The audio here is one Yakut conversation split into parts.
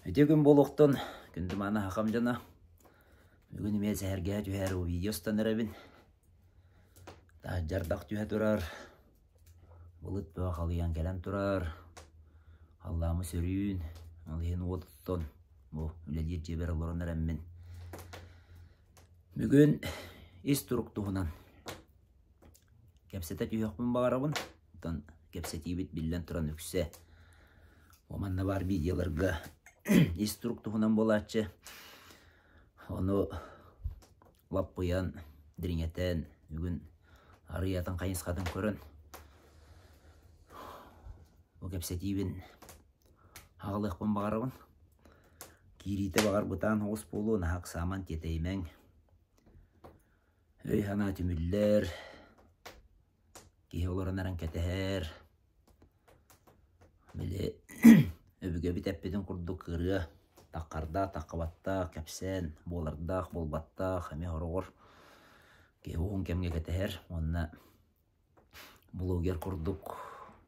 Үтүө күн буолуохтун, күндү мааны хахам дьоно. Бүгүн эмиэ сэһэргэһэ түһээри видео устан эрэбин. Таһырдьа түһэ турар, былыт бөҕө халыйан кэлэн турар. Халлаамы сөрүүн, ол иһин уот оттон бу үлэлиир дьиэбэр олорон эрэммин. Бүгүн ис турук туһунан кэпсэтэ түһүөхпүн баҕарабын. Оттон кэпсэтиибит биллэн туран үксэ бу манна баар видеоларга ис турук туһунан буолааччы. Ону лаппыйан, дириҥэтэн, бүгүн арыый атын хайысхатын көрөн бу кэпсэтиибин аҕалыахпын баҕарабын. Киириитэ баҕар бытаан оҕус буолуо, наһаа ыксааман тиэтэйимэҥ. Өй-санаа түмүллэр, киһи олорон эрэн кэтэһэр. Били өбүгэбит эппитин курдук ырыа таххардаах, таххыбаттаах, кэпсээн буолардаах, буолбаттаах эмиэ хороҕор киһи уһун кэмҥэ кэтэһэр уонна блогер курдук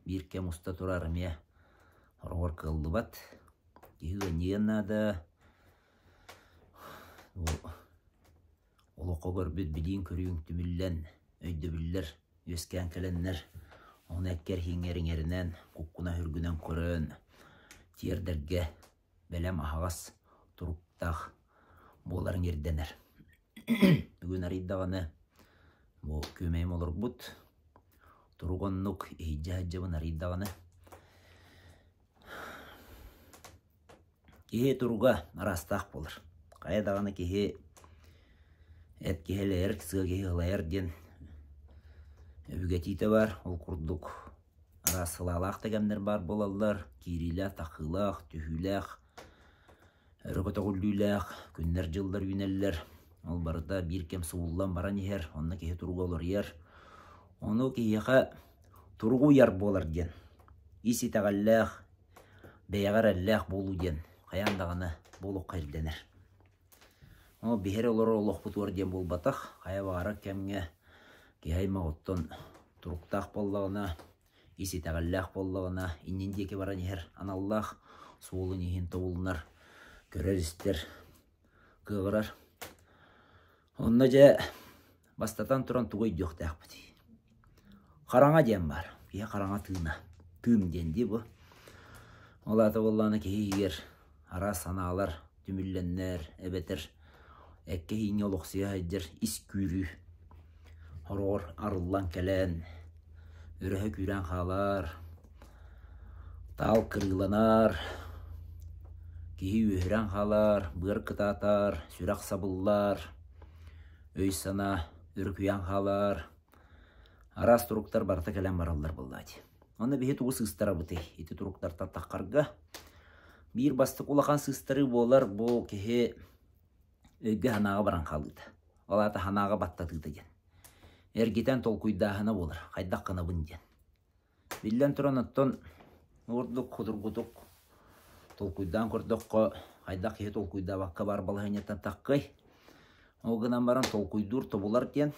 биир кэм уста турар эмиэ хороҕор кыаллыбат. Киһи ыанньыйыан наада. Олоххо көрбүт билииҥ-көрүүҥ түмүллэн, өйдөбүллэр үөскээн кэлэннэр, ону эккэр-иһиҥҥэр иҥэринэн, куккуна-сүргүнэн көрөн, тиэрдэргэ бэлэм аһаҕас туруктаах буоларыҥ ирдэнэр. Бүгүн арыйдаҕына бу күөмэйим олорбут, турук оннук иһийдьэ сылдьабын арыйдаҕына Киһи туруга араастаах буолар. Хайа даҕаны киһи эт киһи элэйэр, сыа киһи ылайар диэн өбүгэтиитэ баар. Ол курдук араас сылаалаах да кэмнэр баар буолаллар. Киириилээх, тахыылаах, түһүүлээх, өрө көтөҕүллүүлээх күннэр-дьыллар үүнэллэр. Ол барыта биир кэм сууллан баран иһэр, онно киһи туруга уларыйар. Ону киһиэхэ туругу уйар буолар диэн ис итэҕэллээх, бэйэҕэ эрэллээх буолуу диэн хайаан даҕаны бу олоххо ирдэнэр. Ол биһири олорор олохпутугар диэн буолбатах, хайа баҕарар кэмҥэ киһи аймах оттон туруктаах буоллаҕына, ис итэҕэллээх буоллаҕына, иннин диэки баран иһэр аналлаах суолун иһин тобулунар, көрөр-истэр, кыаҕырар. Онно дьэ бастатан туран тугу өйдүөхтээхпитий? Хараҥа диэн баар. Киһи хараҥа тыына. Тыын диэн дии бу. Ол аата буоллаҕына киһи иһигэр араас санаалар түмүллэннэр эбэтэр эккэ-ииҥҥэ олохсуйа сылдьар ис күүрүү хороҕор арыллан кэлэн өрөһө күүрэн хаалар, таал кырыыланар, киһи үөһүрэн хаалар, быар кытаатар, сүрэх сабыллар, өй-санаа өрүкүйэн хаалар, араас туруктар барыта кэлэн бараллар буоллаа дии. Онно биһи тугу сыыстарабытый? Ити туруктартан таххарга биир бастакы улахан сыыстарыы буолар бу киһи өйгө-санааҕа баран хаалыыта. Ол аата санааҕа баттатыыта диэн. Эргитэн толкуйдааһына буолар, хайдах гынабын диэн. Биллэн туран, оттон ордук судургутук толкуйдаан көрдөххө, хайдах киһи толкуйдаабакка баар балаһыанньаттан таххыай. Ол гынан баран толкуйдуур тобулар диэн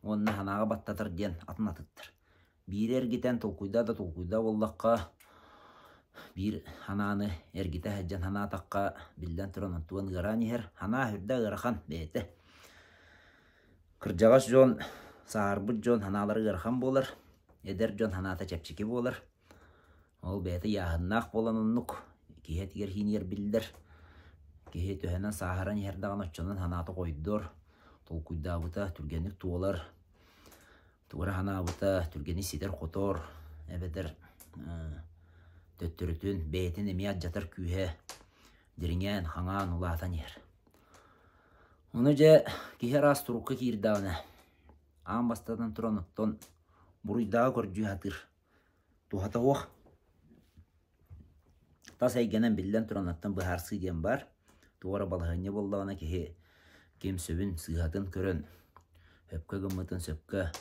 уонна санааҕа баттатар диэн атын атыттар. Биири эргитэн толкуйдаа да толкуйдаа буоллахха, биир санааны эргитэ сылдьан санаатахха, биллэн туран онтуган ыараан иһэр. Санаа сүрдээх ыарахан бэйэтэ. Кырдьаҕас дьон, сааһырбыт дьон санаалара ыарахан буолар, эдэр дьон санаата чэпчэки буолар. Ол бэйэтэ ыйааһыннаах буолан оннук, киһи этигэр иһиинигэр биллэр. Киһи төһөнөн сааһыран иһэр даҕаны оччонон санаата хойдор, толкуйдаабыта түргэнник туолар, тугу эрэ санаабыта түргэнник ситэр-хотор эбэтэр төттөрүтүн бэйэтин эмиэ алдьатар күүһэ дириҥээн, хаҥаан, улаатан иһэр. Ону дьэ киһи араас турукка киирдэҕинэ, аан бастатан туран оттон буруйдааҕы көрдүү сатыыр туһата суох. Тас эйгэнэн биллэн туран оттон быһаарсыы диэн баар. Туох эрэ балаһыанньа буоллаҕына киһи ким сөбүн, сыыһатын көрөн, сөпкө гыммытын, сөпкө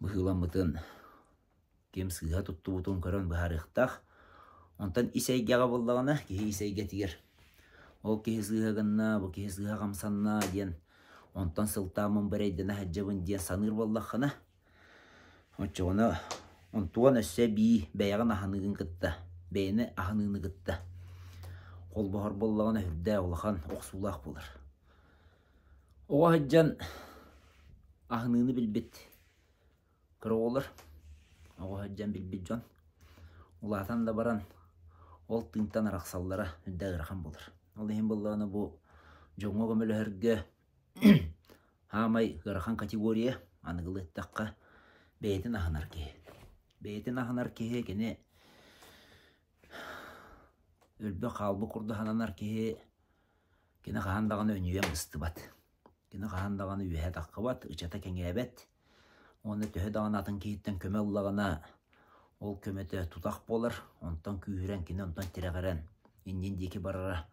быһыыламмытын ким сыыһа туттубутун көрөн быһаарыахтаах. Онтон ис эйгэҕэ буоллаҕына, киһи ис эйгэтигэр ол киһи сыыһа гынна, бу киһи сыыһа хамсанна диэн онтон сылтааммын бэрэйдэнэ сылдьабын диэн саныыр буоллаххына, оччоҕуна онтуон өссө эбии бэйэҕин аһыныыгын кытта, бэйэни аһыныыны кытта. Холбоһор буоллаҕына сүрдээх улахан охсуулаах буолар. Оҕо сылдьан аһыныыны билбит кыра оҕолор, оҕо сылдьан билбит дьон улаатан да баран ол тыынтан арахсаллара сүрдээх ыарахан буолар. Ол иһин буоллаҕына бу дьоҥҥо көмөлөһөргө Хаамай ыарахан категория, аныгылыы эттэххэ, бэйэтин аһынар киһи. Бэйэтин аһынар киһи кини өлбөх хаалбыт курдук сананар киһи кини хаһан даҕаны өнүйэн быстыбат. Кини хаһан даҕаны үөһэ таххыбат, ычата кэҥээбэт. Уонна төһө даҕаны атын киһиттэн көмө ыллаҕына, ол көмөтө тутах буолар, онтон күүһүрэн, кини онтон тирэҕирэн иннин диэки барара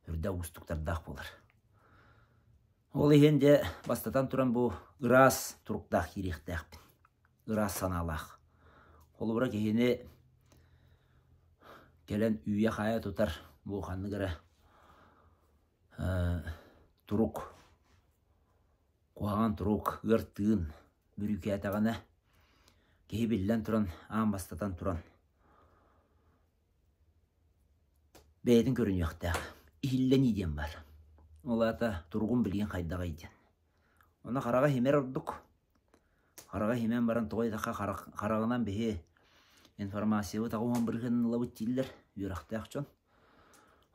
үрдэ уустуктардаах буолар. Ол иһин дьэ бастатан туран бу ыраас туруктаах киириэхтээхпин. Ыраас санаалаах. Холобура киһини кэлэн үүйэ-хаайа тутар бу ханнык эрэ турук, куһаҕан турук, ыар тыын бүрүүкээтэҕинэ киһи биллэн туран аан бастатан туран Бэйэтин көрүнүөхтээх, иһиллэнии диэн баар. Ол аата туругум билигин хайдаҕый диэн. Онно хараҕа иһимэр ордук. Хараҕа иһимэн баран тоҕо диэтэххэ хараҕынан биһи информациябыт аҕыс уон бырыһыанын ылабыт дииллэр үөрэхтээх дьон.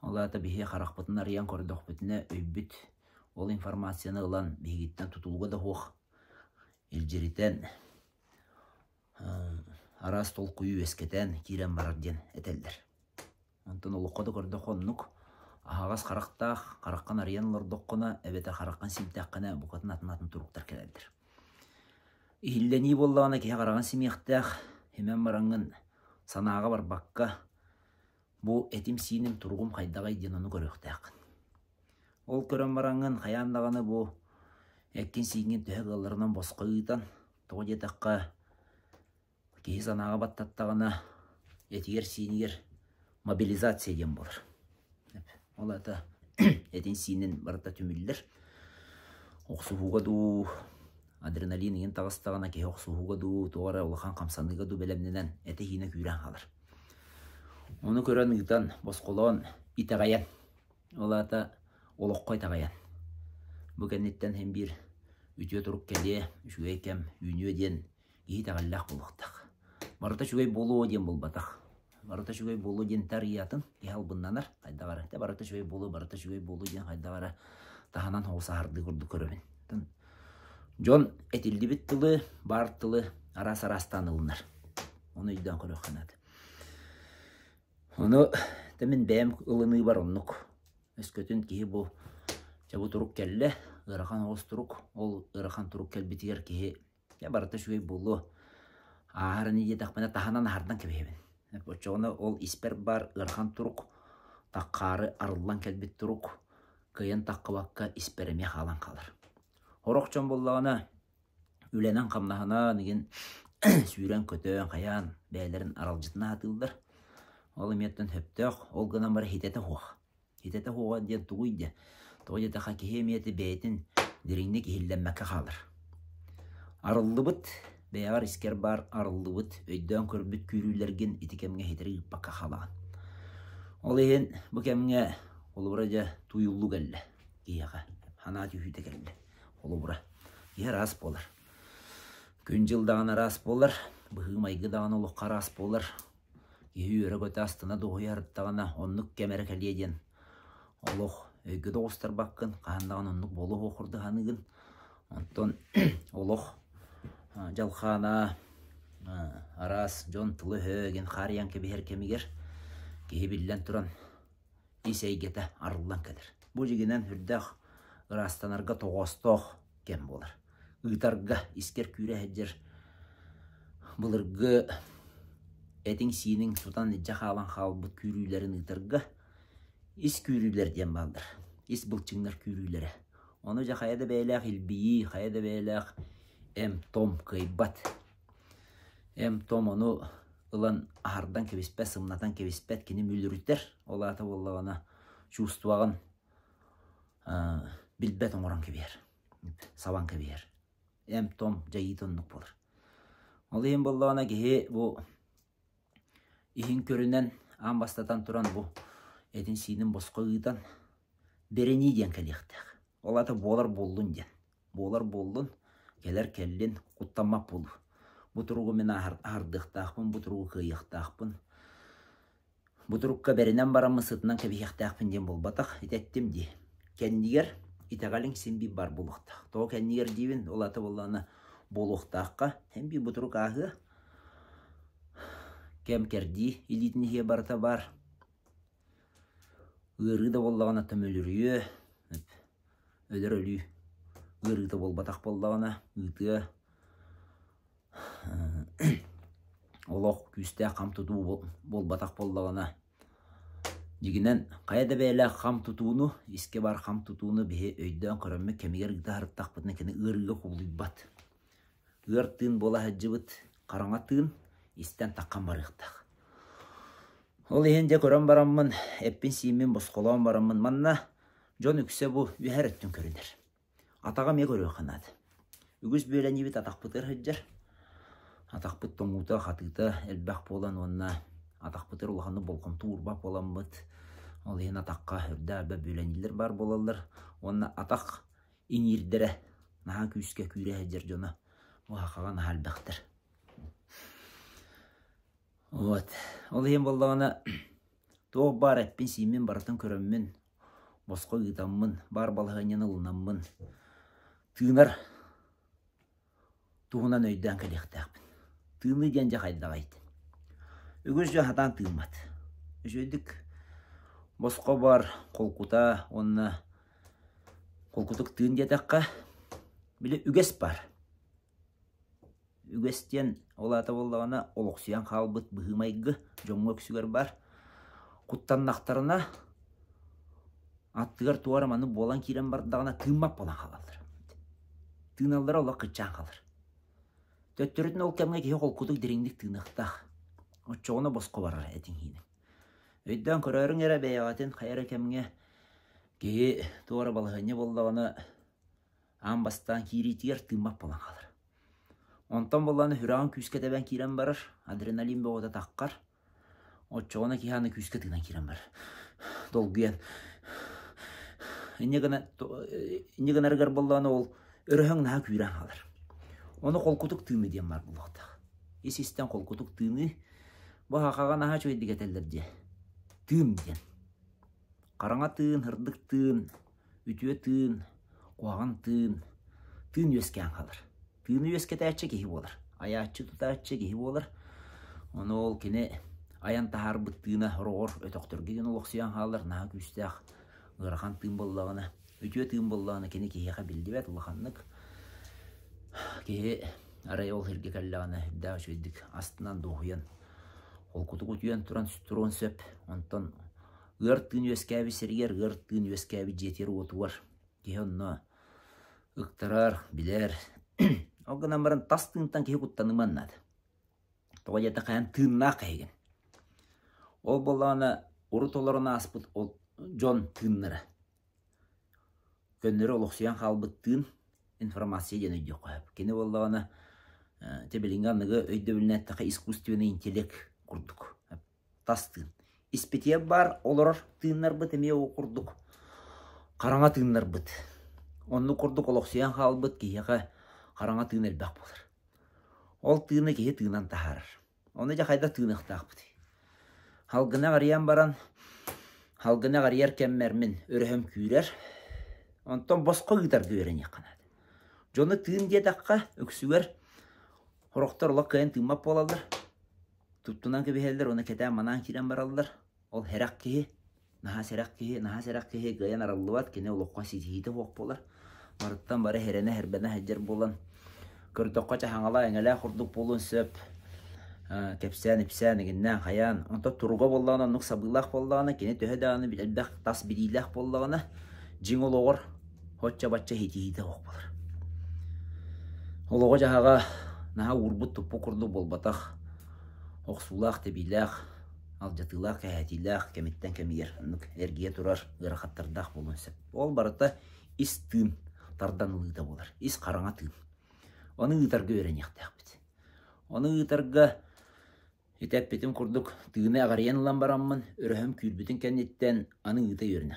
Ол аата биһи харахпытын арыйан көрдөхпүтүнэ өйбүт ол информацияны ылан биһигиттэн тутулуга да суох илдьиритэн араас толкуйу үөскэтэн киирэн барар диэн этэллэр. Онтон олоххо да көрдөххө оннук аһаҕас харахтаах, хараххын арыйан олордоххуна эбэтэр хараххын симтэххинэ букатын атын-атын туруктар кэлэллэр. Иһиллэнии буоллаҕына киһи хараҕын симиэхтээх, имэн бараҥҥын санааҕа барбакка бу этим-сииним туругум хайдаҕый диэн ону көрүөхтээххин. Ол көрөн бараҥҥын хайаан даҕаны бу эккин-сииҥҥин төһө кыалларынан босхо ыытан Тоҕо диэтэххэ, киһи санааҕа баттаттаҕына, этигэр-сиинигэр мобилизация диэн буолар. Ол аата этин-сиинин барыта түмүллэр. Охсуһууга дуу, адреналин иҥин таҕыстаҕына киһи охсуһууга дуу, туох эрэ улахан хамсаныыга дуу бэлэмнэнэн этэ-сиинэ күүрэн хаалар. Ону көрөн ыытан, босхолоон, итэҕэйэн, ол аата олоххо итэҕэйэн. Бу кэнниттэн син биир үтүө турук кэлиэ, үчүгэй кэм үүнүө диэн киһи итэҕэллээх буолуохтаах. Барыта үчүгэй буолуо диэн буолбатах. Барыта үчүгэй буолуо диэн тарыйатын киһи албыннанар хайдах эрэ. Тэ барыта үчүгэй буолуо, барыта үчүгэй буолуо диэн хайдах эрэ таһынан соҕус аһардыы курдук көрөбүн. Дьон этиллибит тылы, баар тылы араас-араастаан ылынар. Ону өйдөөн көрүөххэ наада. Ону да мин бэйэм ылыныыбар оннук. Өскөтүн киһи бу дьэ бу турук кэллэ, ыарахан оҕус турук, ол ыарахан турук кэлбитигэр киһи дьэ барыта үчүгэй буолуо, ааһар ини диэтэхпинэ таһынан аһардан кэбиһэбин. Оччоҕуна ол испэр баар ыарахан турук, таххаары арыллан кэлбит турук кыайан таххыбакка испэр эмиэ хаалан хаалар. Сорох дьон буоллаҕына үлэнэн-хамнаһынан игин сүүрэн-көтөн, хайаан бэйэлэрин аралдьытына сатыыллар. Ол эмиэттэн сөптөөх, ол гынан баран хитэтэ суох. Хитэтэ суоҕа диэн тугуй диэн? Тоҕо диэтэххэ киһи эмиэ бэйэтин дириҥник иһиллэммэккэ хаалар. Арыллыбыт, бэйэҕэр искэр баар арыллыбыт, өйдөөн көрбүт күүрүүлэргин ити кэмҥэ хитэри ыыппакка хаалаҕын. Ол иһин бу кэмҥэ холобура дьэ тууйуллуу кэллэ киһиэхэ, санаа түһүүтэ кэллэ. Холобура, киһи араас буолар. Күн-дьыл даҕаны араас буолар, быһыы-майгы даҕаны олоххо араас буолар. Киһи үөрэ-көтө астына дуоһуйа сырыттаҕына, оннук кэм эрэ кэлиэ диэн олох өйгө да оҕустарбаккын, хаһан даҕаны оннук буолуо суох курдук саныыгын. Онтон олох дьалхаана араас дьон тылы-өһө игин хаарыйан кэбиһэр кэмигэр киһи биллэн туран ис эйгэтэ арыллан кэлэр. Бу дьиҥинэн сүрдээх ыраастанарга тоҕоостоох кэм буолар. Ыытарга, искэр күүрэ сылдьар былыргы этиҥ-сииниҥ тутан илдьэ хаалан хаалбыт күүрүүлэрин ыытарга ис күүрүүлэр диэн бааллар. Ис былчыҥнар күүрүүлэрэ. Ону дьэ хайа да бэйэлээх илбийии, хайа да бэйэлээх эм-том кыайбат. Эм-том ону ылан аһардан кэбиспэт, сымнатан кэбиспэт, кини мүлүрүтэр. Ол аата буоллаҕына чувствоҕын билбэт оҥорон кэбиһэр, сабан кэбиһэр. Эм-том дьайыыта оннук буолар. Ол иһин буоллаҕына киһи бу иһин көрүнэн аан бастатан туран бу Этин-сиинин босхо ыытан, бэринии диэн кэлиэхтээх. Ол аата буолар буоллун диэн. Буолар буоллун, кэлэр кэллин, куттаммат буолуу. Бу туругу мин аһардыахтаахпын, бу туругу кыайыахтаахпын. Бу турукка бэринэн бараммын сытынан кэбиһиэхтээхпин диэн буолбатах, ити эттим дии. Кэннигэр итэҕэлиҥ син биир баар буолуохтаах. Тоҕо кэннигэр диибин, ол аата буоллаҕына буолуохтаахха, эн биир бу турук ааһыа. Кэм-кэрдии илиитин иһиэ барыта баар. Ыарыы да буоллаҕына төмөлүрүйүө, өлөр өлүү ыарыыта буолбатах буоллаҕына ыытыа. Олох күүстээх хам тутуу буолбатах буоллаҕына, дьиҥинэн хайа да бэйэлээх хам тутууну, искэ баар хам тутууну биһи өйдөөн көрөммүт кэмигэр ыыта сырыттахпытына кини ыарыыга кубулуйбат. Ыар тыын буола сылдьыбыт хараҥа тыын истэн таххан барыахтаах. Ол иһин дьэ көрөн бараммын, эппин-сииммин босхолоон бараммын манна дьон үксэ бу үһэр өттүн көрүнэр. Атаҕа эмиэ көрүөххэ наада. Үгүс бүөлэниибит атахпытыгар сылдьар. Атахпыт тоҥуута, хатыыта элбэх буолан уонна атахпытыгар улаханнык болҕомто уурбат буоламмыт, ол иһин атахха үрдээх элбэх бүөлэниилэр баар буолаллар. Уонна атах иҥиирдэрэ наһаа күүскэ күүрэ сылдьар дьоно уһахаҕа наһаа элбэхтэр. Вот. Ол иһин буоллаҕына туох баар эппин-сииммин барытын көрөммүн, босхо ыытаммын, баар балаһыанньаны ылынаммын, тыынар туһунан өйдөөн кэлиэхтээхпин. Тыыныы диэн дьэ хайдаҕай Үгүс дьон сатаан тыыммат. Үчүгэйдик босхо бар холкута уонна холкутук тыын диэтэххэ, били үгэс баар. Үгэс диэн ол аата буоллаҕына олохсуйан хаалбыт быһыы-майгы дьоҥҥо үксүгэр баар. Куттаннахтарына аттыгар туора маны буолан киирэн бардаҕына тыыммат буолан хаалаллар. Тыыналлара олох кыччаан хаалар. Төттөрүтүн ол кэмҥэ киһи холкутук дириҥник тыыныахтаах. Оччоҕуна босхо барар этиҥ-ииниҥ. Өйдөөн көрөөрүҥ эрэ бэйэҕитин хайа эрэ кэмҥэ киһи туора балаһыанньа буоллаҕына аан бастаан киириитигэр тыыммат буолан хаалар. Онтон буоллаҕына сүрэҕин күүскэ тэбэн киирэн барар, адреналин бөҕөтө таххар. Оччоҕуна киһи аны күүскэ тыынан киирэн барар. Долгуйан. Инньэ гына инньэ гынарыгар буоллаҕына ол өрөһөҥ наһаа күүрэн хаалар. Ону холкутук тыыныы диэн баар буолуохтаах. Ис-истэн холкутук тыыныы бу сахаҕа наһаа үчүгэйдик этэллэр дии. Тыын диэн. Хараҥа тыын, сырдык тыын, үтүө тыын, куһаҕан тыын, тыын үөскээн хаалар. Тыыны үөскэтээччи киһи буолар. Айааччы-тутааччы киһи буолар. Ону ол кини айан таһаарбыт тыына хороҕор өтөхтөргө диэн олохсуйан хаалар, наһаа күүстээх ыарахан тыын буоллаҕына, үтүө тыын буоллаҕына кини киһиэхэ биллибэт улаханнык. Киһи арай ол сиргэ кэллэҕинэ үрдээх үчүгэйдик астынан дуоһуйан холкутук утуйан туран туруон сөп. Онтон ыар тыын үөскээбит сиригэр, ыар тыын үөскээбит дьиэтигэр-уотугар киһи онно ыктарар, билэр. Ол гынан баран тас тыынтан киһи куттаныман наада. Тоҕо диэтэххэ эн тыыннаах киһигин. Ол буоллаҕына урут олорон ааспыт ол дьон тыыннара көннөрү олохсуйан хаалбыт тыын информация диэн өйдүөххэ сөп. Кини буоллаҕына ити билиҥҥи аныгы өйдөбүлүнэн эттэххэ искусственный интеллект курдук тас тыын. Испитиэ баар олорор тыыннарбыт эмиэ ол курдук хараҥа тыыннарбыт. Оннук курдук олохсуйан хаалбыт киһиэхэ хараҥа тыын элбэх буолар. Ол тыыны киһи тыынан таһаарар. Ону дьэ хайдах тыыныахтаахпытый? Халгына арыйан баран, халгына арыйар кэммэр мин өрөһөм күүрэр. Онтон босхо ыытарга үөрэниэххэ наада. Дьону тыын диэтэххэ, үксүгэр сорохтор олох кыайан тыыммат буолаллар. Туттунан кэбиһэллэр уонна кэтээн-манаан киирэн бараллар. Ол һэрэх киһи, наһаа сэрэх киһи, наһаа сэрэх киһи кыайан арыллыбат, кини олоххо ситиһиитэ суох буолар. Барыттан бары һэрэнэ-һэрбэнэ сылдьар буолан, көрдөххө чаһаҥалаах, эҥэлээх курдук буолуон сөп. Кэпсээн-ипсээн, игиннээн, хайаан. Онтон туруга буоллаҕына, оннук сабыылаах буоллаҕына, кини төһө даҕаны элбэх тас билиилээх буоллаҕына, дьиҥ олоҕор Оччо-бачча ситиһиитэ суох буолар. Олоҕо-дьаһаҕа наһаа уурбут-туппут курдук буолбатах, охсуулаах-тэбиилээх, алдьатыылаах-кэһээтиилээх кэмиттэн кэмигэр оннук эргийэ турар ыарахаттардаах буолуон сөп. Ол барыта ис тыын тардан ылыыта буолар, ис хараҥа тыын. Ону ыытарга үөрэниэхтээхпит. Ону ыытарга. Ити эппитим курдук, тыыны эҕэрийэн ылан бараммын, өрөһөм күүрбүтүн кэнниттэн аны ыыта үөрэнэ.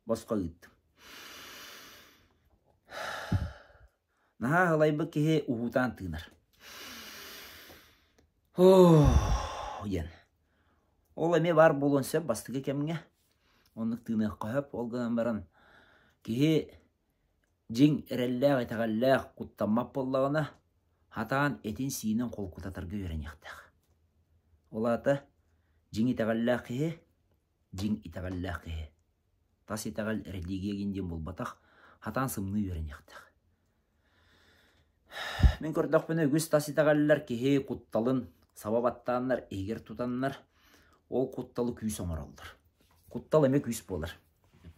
Босхо ыыттым. Наһаа аһылайбыт киһи уһуутаан тыынар. диэн. Ол эмиэ баар буолуон сөп бастакы кэмҥэ. Оннук тыыныахха сөп. Ол гынан баран киһи дьиҥ эрэллээх, итэҕэллээх, куттаммат буоллаҕына, сатаан этин-сиинин холкутатарга үөрэниэхтээх. Ол аата дьиҥ итэҕэллээх киһи, дьиҥ итэҕэллээх киһи. Тас итэҕэл религия гин диэн буолбатах, сатаан сымныы үөрэниэхтээх. Мин көрдөхпүнэ үгүс тас итэҕэллэр киһи кутталын саба баттааннар, иһигэр тутаннар, ол кутталы күүс оҥороллор. Куттал эмиэ күүс буолар.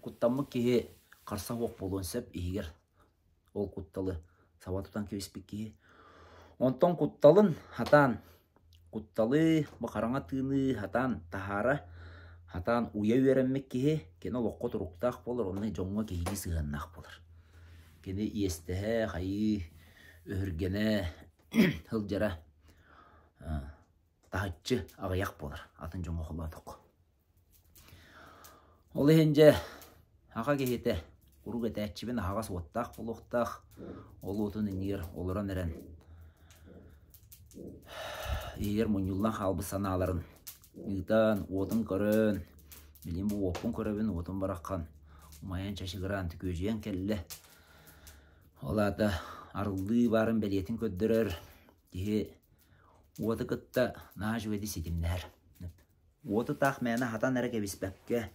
Куттаммыт киһи харса суох буолуон сөп иһигэр ол кутталы саба тутан кэбиспит киһи. Онтон кутталын хатаан кутталы, бу хараҥа тыыныы хатаан таһаара, хатаан уйа үөрэммит киһи кини олоххо туруктаах буолар, онно дьоҥҥо киһилии сыһыаннаах буолар. Кини иэстэһэ, хайыы, өһүргэнэ сылдьара таһыччы аҕыйах буолар атын дьоҥҥо холоотоххо. Ол иһин дьэ, аҕа киһитэ куруук этээччибин аһаҕас уоттаах буолуохтаах, ол уотун иннигэр олорон эрэн иһигэр мунньуллан хаалбыт санааларын ыытан, уотун көрөн, билигин бу уоппун көрөбүн, уотум бараххан умайан чачыгыраан түкүөдьүйэн кэллэ. Ол аата арыллыы баарын бэлиэтин көрдөрөр киһи уоту кытта наһаа үчүгэйдик ситимнэһэр. Уоту таах мээнэ хатан эрэ кэбиспэккэ,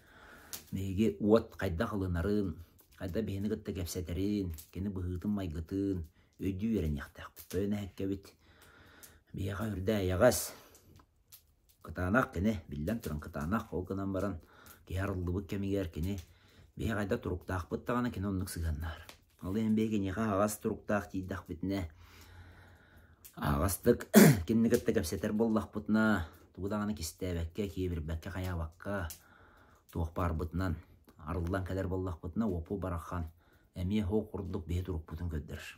биһиги уот хайдах ылынарын, хайдах биһини кытта кэпсэтэрин, кини быһыытын-майгытын өйдүү үөрэниэхтээхпит. Тойон эһэккэбит биһиэхэ үрдэ эйэҕэс, кытаанах кини, биллэн туран кытаанах, ол гынан баран киһи арыллыбыт кэмигэр кини биһиэхэ хайдах туруктаахпыт даҕаны кини оннук сыһыаннаһар. Ол иһин биһиги киниэхэ аһаҕас туруктаах тиийдэхпитинэ, аһаҕастык кинини кытта кэпсэтэр буоллахпытына, тугу даҕаны кистээбэккэ, киэбирбэккэ, хайаабакка, туох баарбытынан арыллан кэлэр буоллахпытына, уопу барахан эмиэ һоо курдук биһи турукпутун көрдөрөр.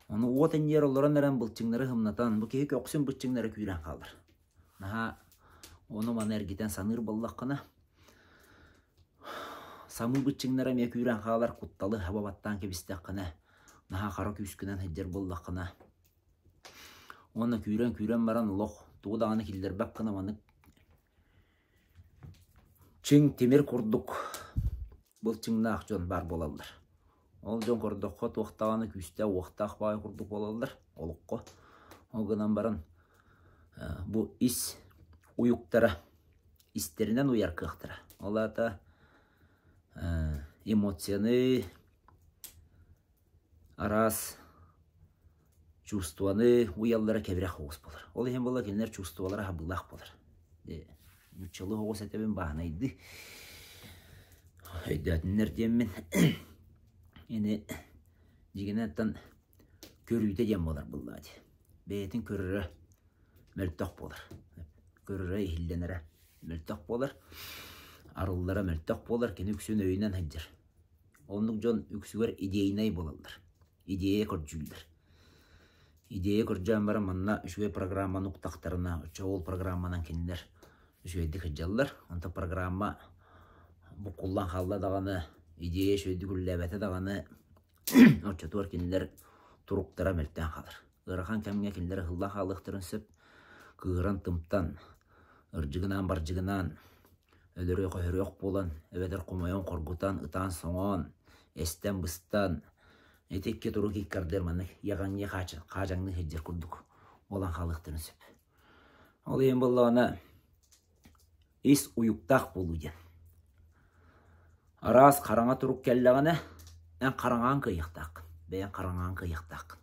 Ону уот иннигэр олорон эрэн былчыҥнары һымнатан, бу киһи көхсүн быччыҥнара күүрэн хаалар. Наһаа ону-маны эргитэн саныыр буоллаххына, Самыы быччыҥнара эмиэ күүрэн хаалар кутталы хаба баттаан кэбистэххинэ, наһаа хара күүскүнэн сылдьар буоллаххына уонна күүрэн-күүрэн баран олох тугу даҕаны киллэрбэт гына маннык чиҥ тимир курдук былчыҥнаах дьон баар буолаллар. Ол дьон көрдөххө туох даҕаны күүстээх-уохтаах баҕайы курдук буолаллар олоххо. Ол гынан баран бу ис уйуктара истэринэн уйар кыахтара. Ол аата эмоцияны, араас чувствоны уйаллара кэбирэх оҕус буолар. Ол иһин буолла кинилэр чувстволара хабыылаах буолар. Нуччалыы оҕус этэбин бааһынайдыы өйдөөтүннэр диэммин ини дьигинэттэн көрүүтэ диэн буолар буоллаа дии. Бэйэтин көрөрө мөлтөх буолар. Көрөрө иһиллэнэрэ мөлтөх буолар. Арыллара мөлтөх буолар. Кини үксүн өйүнэн сылдьар. Оннук дьон үксүгэр идейнай буолаллар. Идея көрдүүллэр. Идея көрдөөн баран манна үчүгэй программаны уктахтарына, оччо ол программанан кинилэр үчүгэйдик сылдьаллар. Онтон программа буккуллан хаалла даҕаны, идея үчүгэйдик үлэлээбэтэ даҕаны, оччотугар кинилэр туруктара мөлтөөн хаалар. Ыарахан кэмҥэ кинилэр ыһыллан хаалыахтарын сөп. Кыыһыран-тымтан, ырдьыгынаан-бардьыгынаан, өлөрүөх-өһөрүөх буолан, эбэтэр хомойон-хоргутан, ытаан-соҥоон, эстэн-быстан, ити икки турук икки ардыгар маннык иэҕэҥнии хаадьаҥныы сылдьар курдук буолан хаалыахтарын сөп. Ол иһин буоллаҕына ис уйуктаах буолуу диэн. Араас хараҥа турук кэллэҕинэ, эн хараҥаҕын кыайыахтааххын, бэйэҥ хараҥаҕын кыайыахтааххын.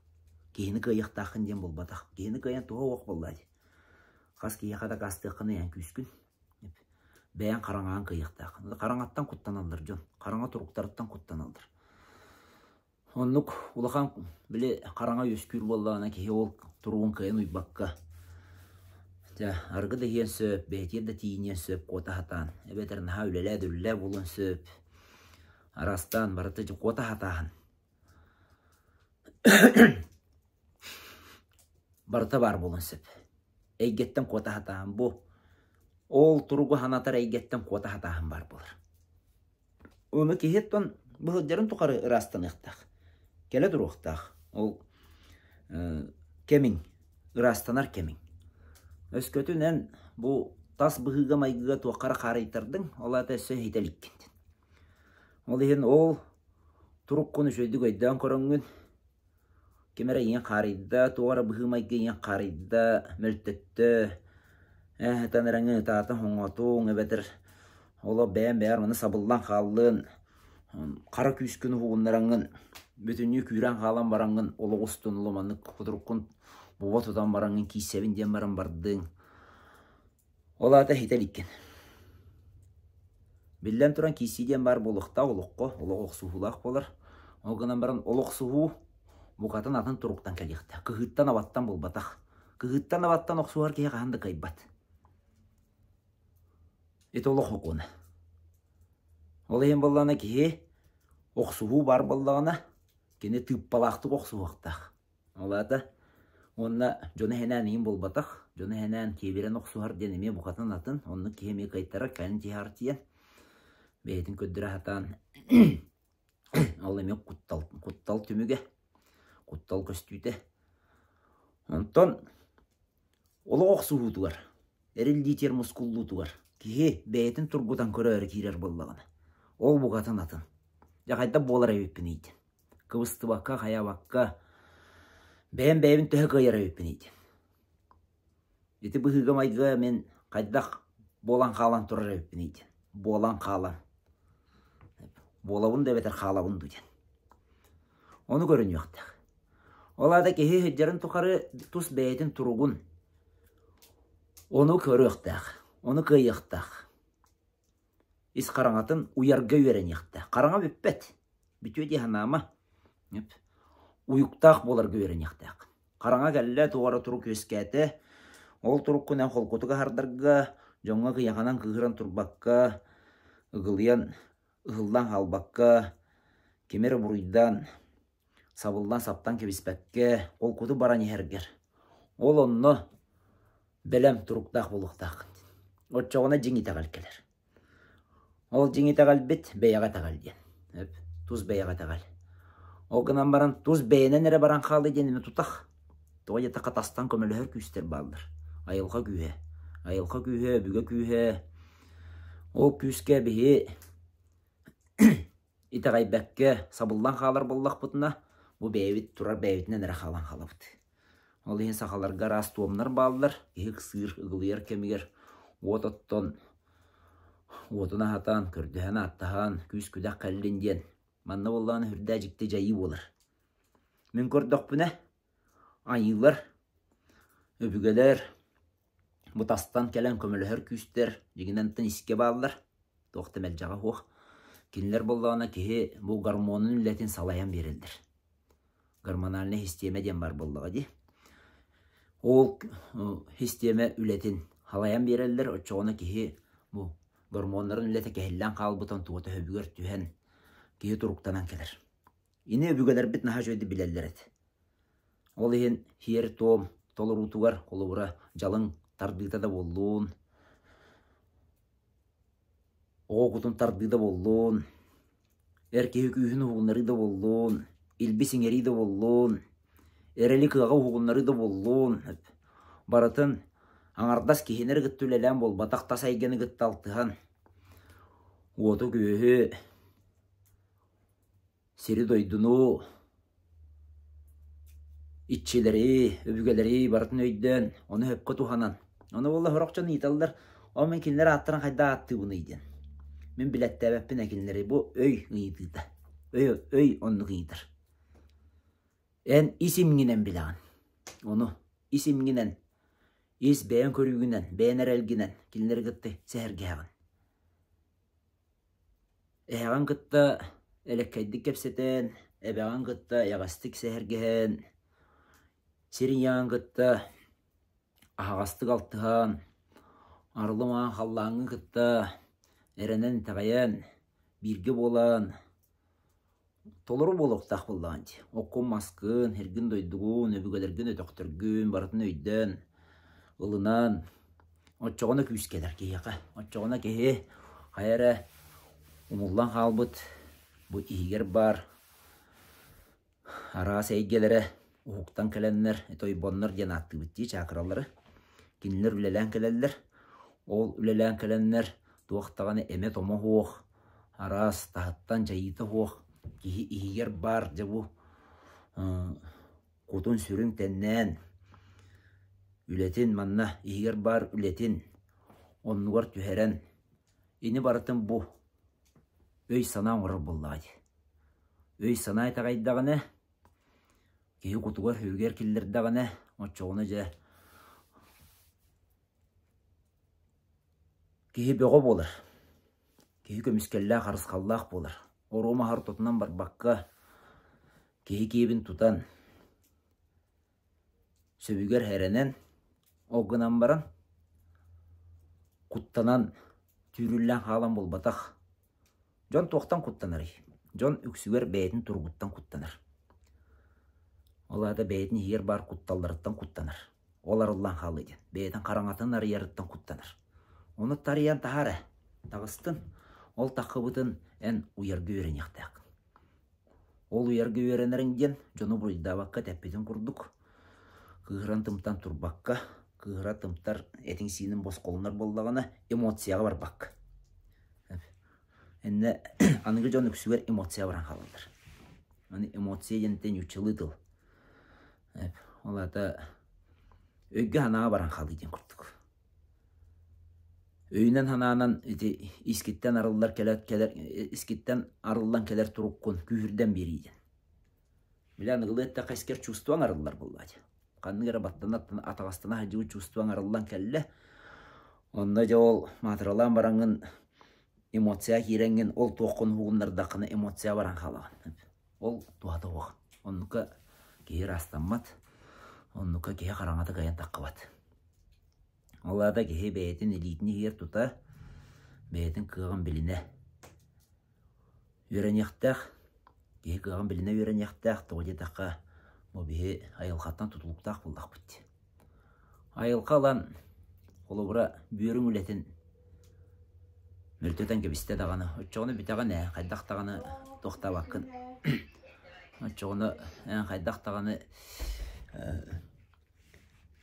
Киһини кыайыахтааххын диэн буолбатах. Киһини кыайан туһа суох буоллаа дии. Хас киһиэхэ дакаастыаххыный эн күүскүн. Бэйэҥ хараҥаҕын кыайыахтааххын. Хараҥаттан куттаналлар дьон. Хараҥа туруктарыттан куттаналлар. Оннук улахан били хараҥа үөскүүр буоллаҕына киһи ол туругун кыайан уйбакка дьэ арыгы да иһиэн сөп, бэйэтигэр да тиийиниэн сөп куота сатаан эбэтэр наһаа үлэлээ да үлэлээ буолуон сөп араастаан барыта дьэ куота сатааһын барыта баар буолуон сөп. Эйгэттэн куота сатааһын бу. Ол туругу санатар эйгэттэн куота сатааһын баар буолар. Ону киһи оттон быһылдьарын тухары ыраастаныахтаах. Кэлэ туруохтаах. Ол кэмиҥ, ыраастанар кэмиҥ. Өскөтүн эн бу тас быһыыга-майгыга туохха эрэ хаарыйтардыҥ, ол аата өссө иһитэ иликкин. Ол иһин ол туруккун үчүгэйдик өйдөөн көрөҥҥүн, Ким эрэ ийэҥ хаарыйда, туох эрэ быһыы-майгы ийэҥ хаарыйда, мөлтөттө, ээ ытан эрэҥҥин ытаатыҥ, хоҥоотуҥ эбэтэр олох бэйэм бэйэр маны сабыллан хааллын, хара күүскүн уһугуннараҥҥын бүтүннүү күүрэн хаалан бараҥҥын олох устун улу маннык кутуруккун буба тутан бараҥҥын кииссэбин диэн баран бардыҥ. Ол аата иһитэ иликкин. Биллэн туран киирсии диэн баар буолуохтаах олоххо, олох охсуһуулаах буолар. Ол гынан баран ол охсуһуу букатын атын туруктан кэлиэхтээх. Кыһыыттан-абаттан буолбатах. Кыһыыттан-абаттан охсуһар киһи хаһан да кыайбат. Ити олох сокуона. Ол иһин буоллаҕына киһи охсуһуу баар буоллаҕына, кини тыыппалаахтык охсуһуохтаах. Ол аата уонна дьону эһэнээн иһин буолбатах, дьону эһэнээн киэбирэн охсуһар диэн эмиэ букатын атын, оннук киһи эмиэ кыайтарар, кэлин тиһэҕэр тиийэн бэйэтин көрдөрө сатаан ол эмиэ куттал, куттал түмүгэ, куттал көстүүтэ. Онтон олох охсуһуутугар, эриллиитигэр мускуллуутугар киһи бэйэтин тургутан көрөөрү киирэр буоллаҕына, ол букатын атын. Дьэ хайдах буолар эбиппиний диэн. Кыбыстыбакка, хайаабакка, бэйэм бэйэбин төһө кыайар эбиппиний диэн. Ити быһыыга-майгыга мин хайдах буолан хаалан турар эбиппиний диэн. Буолан хаалан. Буолабын да эбэтэр хаалабын дуу диэн. Ону көрүнүөхтээх. Ол аата киһи сылдьарын тухары тус бэйэтин туругун ону көрүөхтээх, ону кыайыахтаах. Ис хараҥатын уйарга үөрэниэхтээх. Хараҥа бүппэт. Бүтүө дии санаама. Уйуктаах буоларга үөрэниэхтээх. Хараҥа кэллэ, туох эрэ турук үөскээтэ. Ол туруккун эн холкутук аһардарга, дьоҥҥо кыйаханан кыыһыран турбакка, ыгылыйан, ыһыллан хаалбакка, кими эрэ буруйдаан, сабыллан саптан кэбиспэккэ, холкуту баран иһэргэр. Ол онно бэлэм туруктаах буолуохтааххын. Оччоҕуна дьиҥ итэҕэл кэлэр. Ол дьиҥ итэҕэлбит бэйэҕэ итэҕэл диэн. Тус бэйэҕэ итэҕэл. Ол гынан баран тус бэйэнэн эрэ баран хаалыы диэн эмиэ тутах. Тоҕо диэтэххэ тастан көмөлөһөр күүстэр бааллар. Айылҕа күүһэ. Айылҕа күүһэ, өбүгэ күүһэ. Ол күүскэ биһи итэҕэйбэккэ сабыллан хаалар буоллахпытына, бу бэйэбит турар бэйэбитинэн эрэ хаалан хаалабыт. Ол иһин сахаларга араас туомнар бааллар. Киһи ыксыыр, ыгылыйар кэмигэр уот оттон, уотун аһатан, көрдөһөн-ааттаһан, күүс-күдэх кэллин диэн. Манна буоллаҕына сүрдээх дьикти дьайыы буолар. Мин көрдөхпүнэ, айыылар, өбүгэлэр бу тастан кэлэн көмөлөһөр күүстэр дьиҥинэн искэ бааллар, туох да мэлдьэҕэ суох. Кинилэр буоллаҕына киһи бу гормонун үлэтин салайан биэрэллэр. Гормональнай систиэмэ диэн баар буоллаҕа дии. Ол систиэмэ үлэтин салайан биэрэллэр, оччоҕуна киһи бу гормоннарын үлэтэ кэһиллэн хаалбытын туга төһөбүгэр түһэн киһи туруктанан кэлэр. Ини өбүгэлэрбит наһаа үчүгэйдик билэллэр этэ. Ол иһин сиэр-туом толоруутугар, холобура, дьалыҥ тардыыта да буоллун, оҕо кутун тардыы да буоллун, эр киһи күүһүн уһугуннарыы да буоллун, илбис иҥэрии да буоллун, эрэли кыаҕа уһугуннарыы да буоллун, барытын аҥардас киһини эрэ кытта үлэлээн буолбатах, тас эйгэни кытта алтыһан, уоту-күөһү сири-дойдуну, иччилэри, өбүгэлэри барытын өйдөөн, ону сөпкө туһанан. Ону буолла сорох дьон ыйыталлар, ол мин кинилэр ааттарын хайдах ааттыыбыный диэн. Мин билэттээбэппин ээ кинилэри, бу өй ыйытыыта. Өй, өй оннук ыйытар. Эн ис имҥинэн билэҕин. Ону ис имҥинэн, ис бэйэҥ көрүүгүнэн, бэйэн эрэлгинэн кинилэри кытта сэһэргэһэҕин. Эһэҕин кытта элэккэйдик кэпсэтэн, эбэҕин кытта эйэҕэстик сэһэргэһэн, сир ийэҕин кытта аһаҕастык алтыһан, арылы маҥан халлааҥҥын кытта эрэнэн итэҕэйэн, бииргэ буолан, толору буолуохтаах буоллаҕыҥ дии. Оккун-маскын, сиргин-дойдугун, өбүгэлэргин, өтөхтөргүн барытын өйдөөн, ылынан, оччоҕуна күүс кэлэр киһиэхэ. Оччоҕуна киһи хайа эрэ умуллан хаалбыт бу иһигэр баар араас эйгэлэрэ уһуктан кэлэннэр, тойбоннор диэн ааттыыбыт дии чакралары. Кинилэр үлэлээн кэлэллэр. Ол үлэлээн кэлэннэр туох даҕаны эмэ-томо суох, араас таһыттан дьайыыта суох киһи иһигэр баар дьэ бу кутун-сүрүн тэннээн үлэтин манна иһигэр баар үлэтин оннугар түһэрэн ини барытын бу өй-санаа оҥорор буоллаҕа дии. Өй-санаа итэҕэйдэҕинэ, киһи кутугар-сүрүгэр киллэрдэҕинэ, оччоҕуна дьэ киһи бөҕө буолар. Киһи көмүскэллээх, харысхаллаах буолар. Оруо маһы ортотунан барбакка, киһи киэбин тутан, сөбүгэр эрэнэн, ол гынан баран, куттанан, түүрүллэн хаалан буолбатах. Дьон туохтан куттанарый? Дьон үксүгэр бэйэтин туругуттан куттанар. Ол аата бэйэтин иһигэр баар кутталларыттан куттанар. Ол арыллан хаалыы диэн. Бэйэтин хараҥатын арыйарыттан куттанар. Ону тарыйан таһаар ээ. Таҕыстын. Ол таххыбытын эн уйарга үөрэниэхтээххин. Ол уйарга үөрэнэриҥ диэн дьону буруйдаабакка тэппитин курдук, кыыһыран-тымтан турбакка, кыыһыра тымтар этиҥ-сиинин босхолонор буоллаҕына, эмоцияҕа барбакка. Иннэ аныгы дьон үксүгэр эмоция баран хаалаллар. Аны эмоция диэнтэн нууччалыы тыл. Ол аата өйгө-санааҕа баран хаалыы диэн курдук. Өйүнэн-санаанан ити искиттэн арыллар кэлэр кэлэр искиттэн арыллан кэлэр туруккун күүһүрдэн биэрии диэн. Били аныгылыы эттэххэ искэр чувствоҥ арыллар буоллаа дии. Ханнык эрэ баттана атаҕастана сылдьыбыт чувствоҥ арыллан кэллэ. Онно дьэ ол маатыралаан бараҥҥын эмоция киирэҥҥин ол туоххун уһугуннардаххына эмоция баран хаалаҕын. Ол туһата суох. Оннука киһи ыраастаммат, оннука киһи хараҥата кыайан таххыбат. Ол аата киһи бэйэтин илиитин иһигэр тута, бэйэтин кыаҕын билинэ үөрэниэхтээх. Киһи кыаҕын билинэ үөрэниэхтээх, тоҕо диэтэххэ, бу биһи айылҕаттан тутулуктаах буоллахпыт дии. Айылҕа ылан, холобура, бүөрүҥ үлэтин мөлтөтөн кэбистэ даҕаны, оччоҕуна бүтэҕин ээ, хайдах даҕаны туохтаабаккын. Оччоҕуна эн хайдах даҕаны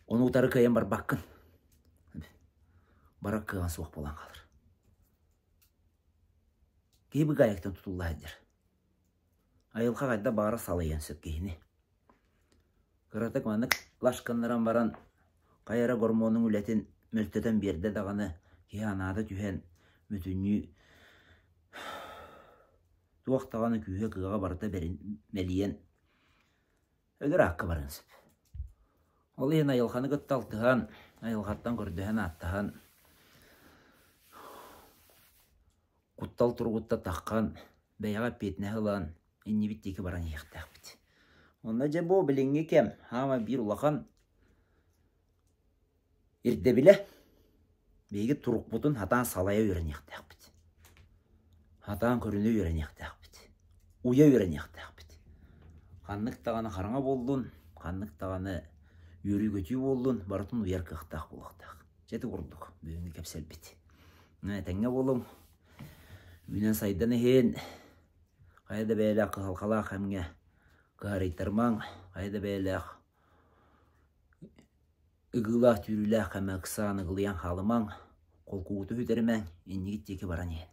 ону утары кыайан барбаккын. Барар кыаҕа суох буолан хаалар. Киһи быгаайыктан тутулла сылдьар. Айылҕа хайда баара салайыан сөп киһини. Кыратык маннык лаш гыннаран баран, хайа эрэ гормонуҥ үлэтин мөлтөтөн биэрдэ даҕаны, киһи анаата түһэн, бүтүннүү туох даҕаны күүһэ-кыаҕа барыта мэлийэн өлөр аакка барыан сөп. Ол иһин айылҕаны кытта алтыһан, айылҕаттан көрдөһөн-ааттаһан, куттал туругуттан таххан, бэйэҕэ эппиэтинэһи ылан, иннибит диэки баран иһиэхтээхпит. Онно дьэ бу билиҥҥи кэм хаама биир улахан ирдэбилэ биһиги турукпутун сатаан салайа үөрэниэхтээхпит. Сатаан көрүнэ үөрэниэхтээхпит. Уйа үөрэниэхтээхпит. Ханнык даҕаны хараҥа буоллун, ханнык даҕаны үөрүү-көтүү буоллун, барытын уйар кыахтаах буолуохтаах. Дьэ ити курдук бүгүҥҥү кэпсэлбит. Этэҥҥэ буолуҥ. Үүнэн-сайдан иһин, хайа да бэйэлээх кыһалҕалаах кэмҥэ кыһарыйтарымаҥ, хайа да бэйэлээх ыгыылаах-түүрүүлээх кэмэ ыксаан ыгылыйан хаалымаҥ, холкугуту сүтэримэҥ, иннигит диэки баран иһин.